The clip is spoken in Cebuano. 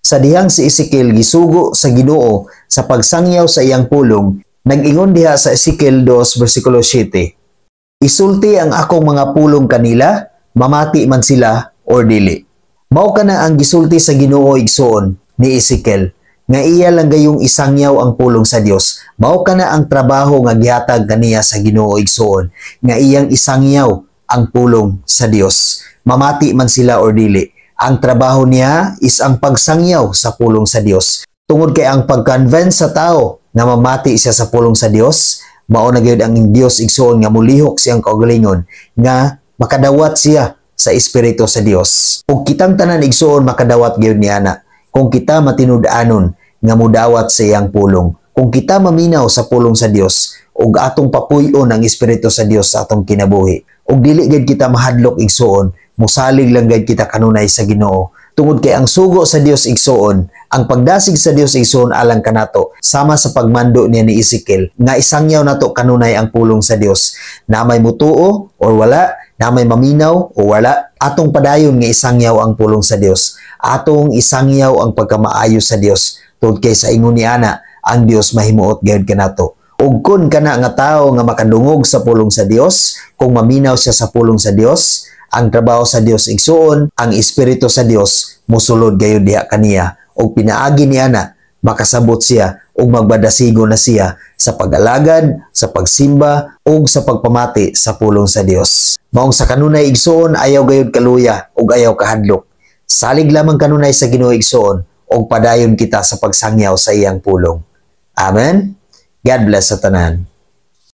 Sa dihang si Ezekiel gisugo sa Ginoo sa pagsangyaw sa iyang pulong, nag-ingon diha sa Ezekiel 2 versikulo 7, "Isulti ang akong mga pulong kanila, mamati man sila or dili." Mao kana ang gisulti sa Ginoo, igsuon, ni Ezekiel nga iya lang gayong isangyaw ang pulong sa Dios. Mao kana ang trabaho nga gihatag kaniya sa Ginoo, igsuon, nga iyang isangyaw ang pulong sa Dios. Mamati man sila or dili. Ang trabaho niya is ang pagsangyaw sa pulong sa Dios. Tungod kay ang pag-convince sa tao nga mamati siya sa pulong sa Dios, mao na gyud ang Dios, igsuon, nga mulihok siyang kaugalingon nga makadawat siya sa espiritu sa Dios. Ug kitang tanan, igsuon, makadawat gyud niana kung kita matinud-anon nga mudawat sa iyang pulong. Kung kita maminaw sa pulong sa Dios ug atong papuy-on ang espiritu sa Dios sa atong kinabuhi. Ug dili gyud kita mahadlok, igsuon, musalig lang gyud kita kanunay sa Ginoo. Tungod kay ang sugo sa Dios, igsuon, ang pagdasig sa Dios, igsuon, alang kanato, sama sa pagmando niya ni Ezekiel, nga isangyaw nato kanunay ang pulong sa Dios. Na may mutuo or wala, na may maminaw o wala, atong padayon nga isangyaw ang pulong sa Dios. Atong isangyaw ang pagkamaayo sa Dios. Tungod kay sa ingon ni ana, ang Dios mahimuot gayud kanato. Ug kun kana nga tawo nga makadungog sa pulong sa Dios, kung maminaw siya sa pulong sa Dios, ang trabaho sa Dios, igsuon, ang espiritu sa Dios musulod gayud diha kaniya ug pinaagi niya na makasabot siya ug magbadasigo na siya sa pag-alagad, sa pagsimba ug sa pagpamati sa pulong sa Dios. Maong sa kanunay, igsuon, ayaw gayud kaluya ug ayaw kahadlok. Salig lamang kanunay sa Ginoo, igsuon, ug padayon kita sa pagsangyaw sa iyang pulong. Amen. God bless sa tanan.